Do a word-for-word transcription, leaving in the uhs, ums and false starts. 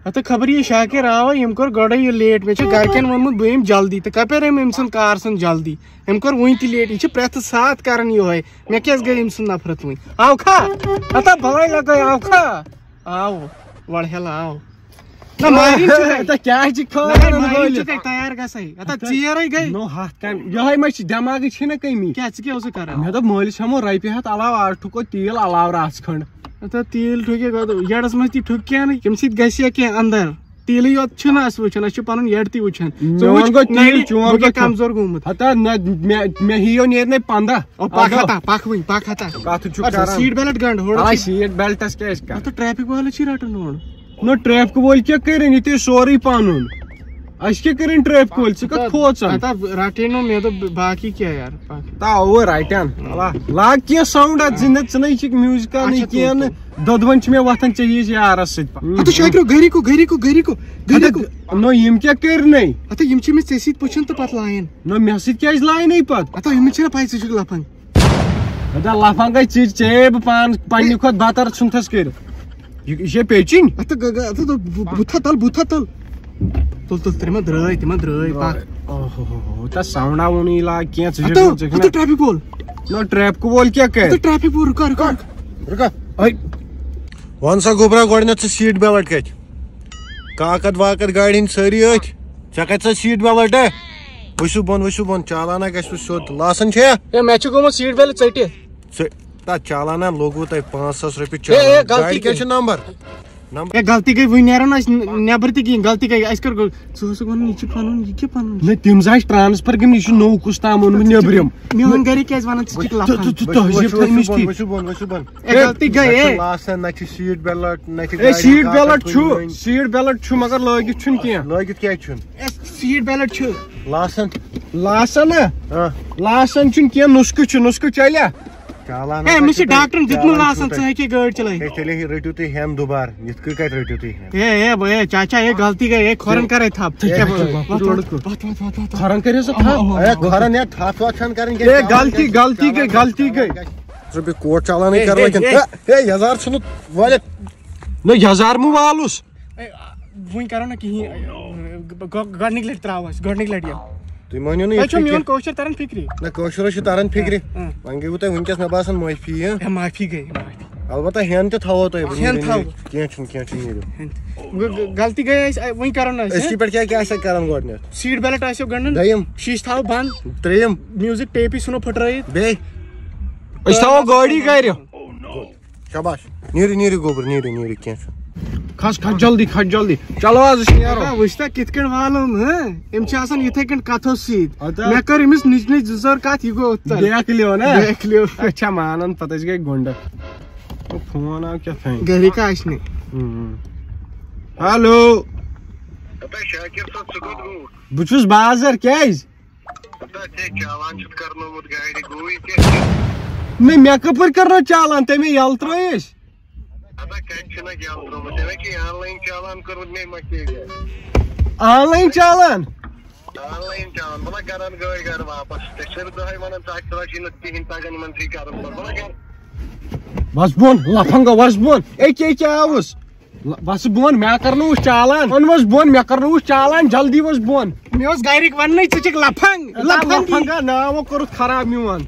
ہتا خبر یہِ شاکر آوا، ییٚمۍ کوٚر گۄڈے یہِ لیٹ۔ مےٚ چھُ گرِکٮ۪ن ووٚنمُت بہٕ یِمہٕ جلدی، تہٕ کپٲرۍ أمۍ أمۍ سُنٛد کار سُنٛد جلدی؟ أمۍ کوٚر وُنہِ تہِ لیٹ۔ یہِ چھِ پرٛٮ۪تھ ساتہٕ کران یِہوے۔ مےٚ کیٛازِ گٔے أمۍ سٕنٛز نفرت وُنہِ؟ آو کھا؟ ہتا بلاے لگٲے، آو کھا؟ آو، وڑہٮ۪ل آو۔ نہ، مارِن چھُ گٔے۔ ہتا کیٛاہ چھِ نہ، کھٲلۍ مارِن چھُ ہٲلِتھ؟ گٔے، تیار گژھے۔ ہتا ژیر ہے گٔے۔ نو ہتھ کامہِ۔ یِہوٚے ما چھِ، دٮ۪ماغٕچ چھے نہ کٔمی؟ کیٛاہ، ژٕ کیٛاہ اوسُکھ کران؟ مےٚ دوٚپ مٲلِس ہٮ۪مو رۄپیہِ ہتھ علاوٕ، آز ٹھُکو تیٖل علاوٕ رژھ کھنٛڈ۔ ہتا تیٖل ٹھُکے گوٚو، یَڈَس منٛز تہِ ٹھُک کینٛہہ نہٕ، ییٚمہِ سۭتۍ گژھِ یا کینٛہہ اندر۔ تیٖلٕے یوت چھُنہٕ اَسہِ وٕچھُن، اَسہِ چھُ پَنُن یَڈ تہِ وٕچھان۔ ژٕ میون وٕچھ گوٚو تیٖل، نَرِ، چون بہٕ کیٛاہ گوٚو کمزور گوٚمُت۔ ہتا نہ، مےٚ، مےٚ ہِیو نیرِ نَے پنٛداہ۔ او، پکھ اَدٕ۔ ہتا، پکھ وٕنۍ، پکھ ہتا۔ کَتھ چھُ اَتھ کران؟ سیٖٹ بیلٹ گنٛڈ، ہورٕ آ، چھِ سیٖٹ بیلٹس کیٛاہ چھِ کران؟ اَتھ ٹریفک وٲلۍ چھِ رٹان اورٕ۔ نہ، ٹریفک وٲلۍ کیٛاہ کٔرِنۍ؟ یہِ تہِ چھُ سورُے پنُن۔ اَسہِ کیٛاہ کٔرِنۍ ٹریفک وٲلۍ؟ ژٕ کَتھ کھوژان؟ ہتا رٹٕنۍ نہٕ، مےٚ دوٚپ باقٕے کیٛاہ یار، پکھ۔ تا اوٚوَر رایٹن۔ لا، لاگ کینٛہہ ساوُنٛڈ اَتھ زِندٕ، ژٕ نَے چھِکھ میوٗزِکا نہٕ اچھا، کینٛہہ تُل، نہٕ۔ دۄدوَن چھِ مےٚ وۄتھان ژےٚ ہِوِس یارَس سۭتۍ۔ ہتا شاکرو، گَرِکو، گَرِکو، گَرِکو، گَرِکو۔ ہتا، نو، یِم کیٛاہ کٔرۍ نَے؟ ہتا یِم چھِ مےٚ ژےٚ سۭتۍ پُچھان تہٕ پَتہٕ لایان۔ نو، مےٚ سۭتۍ کیٛازِ لایہِ نَے پَتہٕ؟ ہتا یِمَن چھِنہ پَے ژٕ چھُکھ لَفنٛگ۔ ہتا لَفنٛگَے ژٕ، ژےٚ بہٕ پانہٕ پنٛنہِ کھۄتہٕ بَتَر ژھُنتھَس کٔرِتھ۔ یہِ، یہِ چھے پیچِنۍ؟ اَتھ تہٕ گہ-، گہ-، اَتھ تہٕ بُ-، بُتھا تَل، بُتھا تَل۔ تُل، تُل، تِمَن درٛٲے، تِمَن درٛٲے، پَکھ۔ اوہ، ہو، ہو، ہو، تَتھ ساوُنٛڈا ووٚنُے لا کینٛہہ، ژٕ اَتھ چھُکھ، تہٕ، ژٕ چھُکھ اَتھ نہٕ تہٕ ٹریفک وول۔ نو، ٹریفکہٕ وول کیٛاہ کَرِ؟ اَتھ تہٕ ٹریفک وول، رُکا، رُکا۔ رُکا۔ ہے، وَن سا گوٚبرا گۄڈٕنٮ۪تھ ژٕ سیٖٹ بیلٹ کَتہِ؟ کاکَد واکَد گاڑِ ہِنٛدۍ سٲری أتھۍ۔ ژےٚ کَتہِ سا سیٖٹ بیلٹ، ہے؟ ؤسِو بۄن، ؤسِو بۄن، چالانا گژھِ وۄنۍ سیوٚد۔ لاسن چھےٚ؟ ہے، مےٚ چھُ گوٚمُت سیٖٹ بیلٹ ژٔٹِتھ۔ ژٕ، تَتھ چالانا لوٚگوُ تۄہہِ پانٛژھ ساس رۄپیہِ ہے، ہے، چالان۔ غلطی گاڑِ کیٛازِ گٔے۔ چھُ نمبر؟ نمبر۔ ہے، غلطی گٔے، وۄنۍ نیرو نہٕ أسۍ نٮ۪بر تہِ کِہیٖنۍ، غلطی گٔے۔ اَسہِ کٔر غل-، ژٕ اوسُکھ وَنان، یہِ چھُ پَنُن، یہِ کیٛاہ پَنُن؟ نہ، تِم زٕ آسہِ ٹرانسفر گٔمٕتۍ، یہِ چھُ نوٚو کُس تام اوٚنمُت نیٚبرِم۔ میون گرِکۍ کیٛازِ وَنان، ژٕ چھِکھ لَفَنٛگ؟ تہٕ، تہٕ، تہٕ، تہٕ، تہٕ، تہٕ، تہٕ، تہٕ، تہٕ، تہٕ، ہے، غلطی گٔے، نہ چھُ ہے۔ لاسن، نہ چھُ سیٖٹ بیلٹ، نہ چھُ ہے، گاڑِ سیٖٹ ہُنٛد بیلٹ کاغذ چھُ، کُنہِ مٔنٛزۍ۔ سیٖٹ بیلٹ چھُ، مگر لٲگِتھ چھُنہٕ کینٛہہ۔ لٲگِتھ کیٛازِ چھُنہٕ؟ ہے، سیٖٹ بیلٹ چھُ۔ لاسن۔ لاسن ہا؟ آ۔ لاسن چھُنہٕ کینٛہہ، نُسخہٕ چھُ، نُسخہٕ چلیا؟ چالان ہے، ہسا مےٚ چھُ چھُ ڈاکٹرن دیُتمُت چالان لاسن، چھُ ژٕ ہیٚکہِ گٲڑۍ چلٲوِتھ۔ ہے، تیٚلہِ ہے رٔٹِو تُہۍ ہٮ۪ن دُبار، یِتھ کٔنۍ کتہِ رٔٹِو تُہۍ ہٮ۪ن؟ ہے، ہے، ہے، چاچا، ہے، غلطی گٔے، ہے، کھۄرن کر ہے تھپھ۔ ہے، ہے، وۄتھ، وۄتھ، وۄتھ، وۄتھ۔ کھۄرن کٔرِو سا تھپھ۔ ہے، کھۄرن ہے تھپھ وتھ چھَنہٕ کرٕنۍ کینٛہہ۔ ہے، غلطی، غلطی گٔے، غلطی گٔے۔ رۄپیہِ کوٹ چالانٕے ہے، کرو ہے، وٕنکٮ۪ن۔ ہے۔ ہے، ہے، یزار ژھُنُت والٮ۪تھ۔ نہ، یزار مہٕ والُس۔ ہے، آ، وٕنۍ کرو نہ کِہیٖنۍ۔ گۄ-، گۄڈٕنِکۍ لٹہِ ترٛاوو أسۍ، گۄڈٕنِکۍ لٹہِ یِم۔ تُہۍ مٲنِو نہٕ تۄہہِ ییٚتہِ چھو کہِ میون کینٛہہ۔ کٲشُر تران فِکرِ؟ نہ، کٲشُر حظ چھُ تران فِکرِ۔ ہاں۔ وۄنۍ گٔیوٕ تۄہہِ وٕنکیٚس مےٚ باسان معٲفی، ہاں؟ ہے، معٲفی گٔے، معٲفی۔ البتہ ہٮ۪ن تہِ تھاوو تۄہہِ بہٕ، ہٮ۪ن نیٖرِو، تھاوو۔ نیٖرِو۔ کینٛہہ چھُنہٕ، کینٛہہ چھُنہٕ، نیٖرِو۔ ہٮ۪ن تہِ۔ گۄ-، گۄ-، غلطی گٔے اَسہِ، وۄنۍ کرو نہٕ أسۍ، أسۍ ہاں؟ کِتھ پٲٹھۍ کیٛاہ، کیٛاہ آسہِ کران گۄڈٕنٮ۪تھ؟ سیٖٹ بیلٹ آسیو گنٛڈُن۔ دوٚیِم؟ شیٖشہٕ تھاوو بنٛد۔ ترٛیٚیِم؟ میوٗزک ٹیپٕے ژھٕنو پھٕٹرٲیِتھ۔ بیٚیہِ؟ أسۍ تھاوو گٲڑی گرِ۔ شاباش۔ نیٖرِو، نیٖرِو گوٚبُر، نیٖرِو، نیٖرِو، کینٛہہ چھُنہٕ۔ کھس، کھس جلدی، کھس جلدی۔ چلو آز أسۍ نیرو۔ ہتا، وٕچھ تا کِتھ کٔنۍ والُم، ہہ؟ أمۍ چھِ آسان یِتھَے کٔنۍ کَتھو سۭتۍ۔ ہتا۔ مےٚ کٔر أمِس نِچ نِچ زٕ ژور کَتھ، یہِ گوٚو اوٚتَن۔ بیکھ لیو نا؟ بیکھ لیو۔ أسۍ چھا مانان، پَتہٕ أسۍ گٔے گُنڈٕ۔ او، فون آو کیٛاہ تھانۍ۔ گَرِکۍ آسہِ نہٕ۔ اۭں۔ ہیلو۔ ہتا شاکر صٲب، ژٕ کوٚت گوٚوُکھ؟ بہٕ چھُس بازر، کیٛازِ؟ ہتا ژےٚ چالان چھُتھ کرنومُت گاڑِ، گوٚوُے کیٛاہ؟ نہ، مےٚ کَپٲرۍ کَرنو چالان؟ تٔمۍ یَلہٕ ترٛٲے أسۍ۔ ہتا کَتہِ چھُنہ یَلہٕ ترٛوومُت؟ ژےٚ نہ چھی آن لاین چالان کوٚرمُت، مے ما کیٛاہ؟ آن لاین چالان؟ آن لاین چالان، بہٕ لَگہٕ گَرَن گٲڑۍ گَرٕ واپَس۔ ژےٚ چھُسَے بہٕ دۄہَے وَنان، ژٕ اَتھ ژٕ چھُے نہٕ کِہیٖنۍ تَگان یِمَن سۭتۍ کَرُن پَتہٕ۔ بہٕ لَگہٕ گَرٕ۔ وَس بۄن، لَفنٛگا، وَس بۄن۔ أکے، أکے آوُس۔ ل-، وَس بۄن، مےٚ کَرنووُس چالان۔ وَن وَس بۄن، مےٚ کَرنووُس چالان، جلدی وَس بۄن۔ مےٚ اوس گَرِکۍ وَننَے، ژٕ چھِکھ لَفنٛگ، ہتا لَفنٛگی۔ لَفنٛگا ناو کوٚرُتھ خراب میون۔